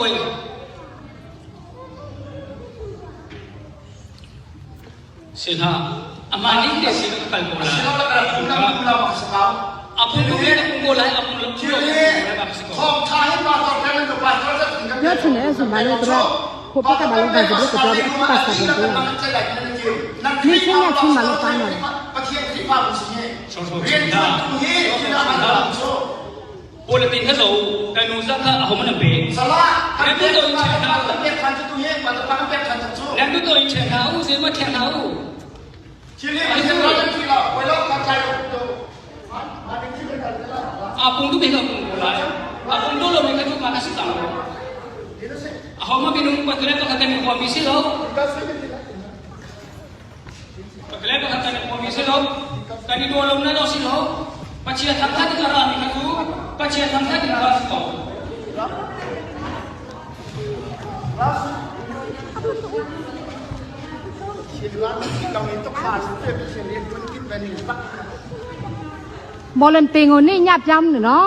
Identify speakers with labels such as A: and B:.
A: oi. Sina ama ning te sin ka kal ko lai.
B: Yo chune su malo tra khopa ka malo ba jibro ko tra pa sa ko ni chen ya chun malo pa na.
A: Politin kha zo kan nu za kha ahom na pe. Nan tu to in chen na nan tu to in chen na u ze ma chen na u. A pung tu be ka pung ko lai. A pung do lo me ka tu ma ka si tang lo. A homa minung pakle pakhat kan huam mi si lo. Pakle pakhat kan huam mi si lo. Kan i do lo na do si lo. Pachia thang khat ka ra mi kha tu pachia thang khat ka ra si ko.
B: Molen pengo ni nyap jam no.